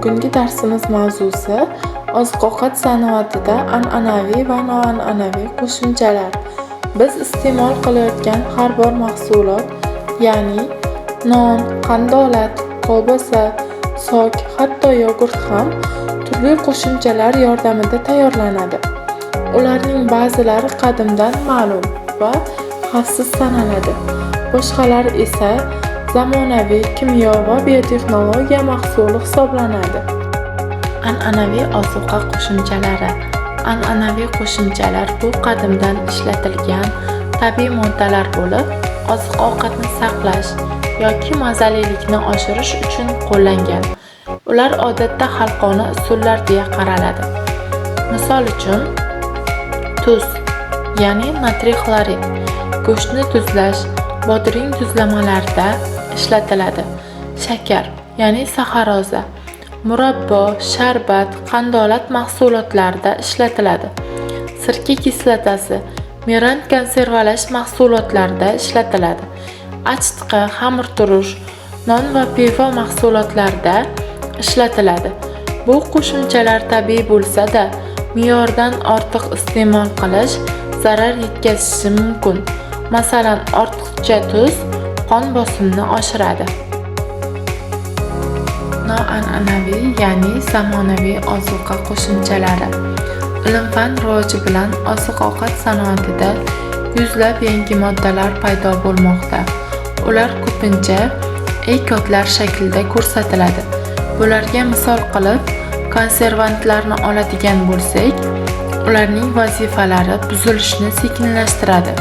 Bugungi darsimiz mavzusi oziq-ovqat sanoatida an'anaviy va noan'anaviy qo'shimchalar. Biz iste'mol qilayotgan har bir mahsulot, ya'ni non, qandolat, kolbasa, sok, hatto yogurt ham turli qo'shimchalar yordamida tayyorlanadi. Ularning ba'zilari qadimdan ma'lum va xavfsiz sanaladi. Boshqalari esa zamonaviy kimyo va biotexnologiya mahsuli hisoblanadi. An'anaviy ozuqa qo'shimchalari. An'anaviy qo'shimchalar bu qadimdan ishlatilgan tabiiy moddalar bo'lib, oziq-ovqatni saqlash yoki mazalilikni oshirish uchun qo'llangan. Ular odatda xalqona usullar deya qaraladi. Misol uchun, tuz, ya'ni natriy xlorid, go'shtni tuzlash, bodring tuzlamalarida ishlatiladi. Shakar, ya'ni saxaroza, murabbo, sharbat, qandolat mahsulotlarida ishlatiladi. Sirka kislotasi merang konservalash mahsulotlarida ishlatiladi. Achitqi, xamirturush, non va pivo mahsulotlarida ishlatiladi. Bu qo'shimchalar tabiiy bo'lsa-da, me'yordan ortiq iste'mol qilish zarar yetkazishi mumkin. Masalan, ortiqcha tuz qon bosimini oshiradi. Noan'anaviy, ya'ni zamonaviy ozuqa qo'shimchalari. Ilm-fan rivoji bilan oziq-ovqat sanoatida yuzlab yangi moddalar paydo bo'lmoqda. Ular ko'pincha E kodlar shaklida ko'rsatiladi. Bularga misol qilib konservantlarni oladigan bo'lsak, ularning vazifalari buzilishni sekinlashtiradi.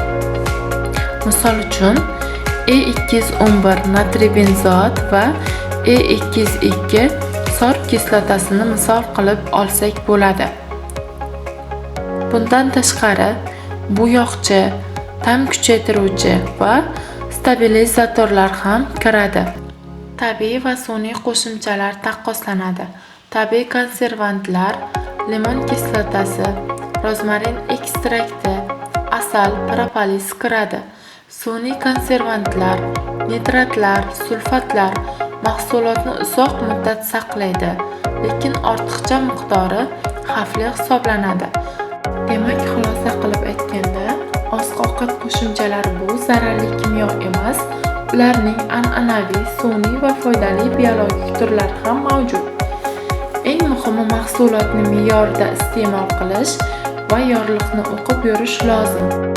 Misol uchun, E211 natriy benzoat va E202 sorb kislotasini misol qilib olsak bo'ladi. Bundan tashqari, bo'yoqchi, ta'm kuchaytiruvchi va stabilizatorlar ham kiradi. Tabiiy va sun'iy qo'shimchalar taqqoslanadi. Tabiiy konservantlar limon kislotasi, rozmarin ekstrakti, asal, propolis kiradi. Sun'iy konservantlar, nitratlar, sulfatlar mahsulotni uzoq muddat saqlaydi, lekin ortiqcha miqdori xavfli hisoblanadi. Demak, xulosa qilib aytganda, oziq-ovqat qo'shimchalari bu zararli kimyo emas, ularning an'anaviy, sun'iy va foydali biologik turlari ham mavjud. Eng muhimi, mahsulotni me'yorida iste'mol qilish va yorliqni o'qib yurish lozim.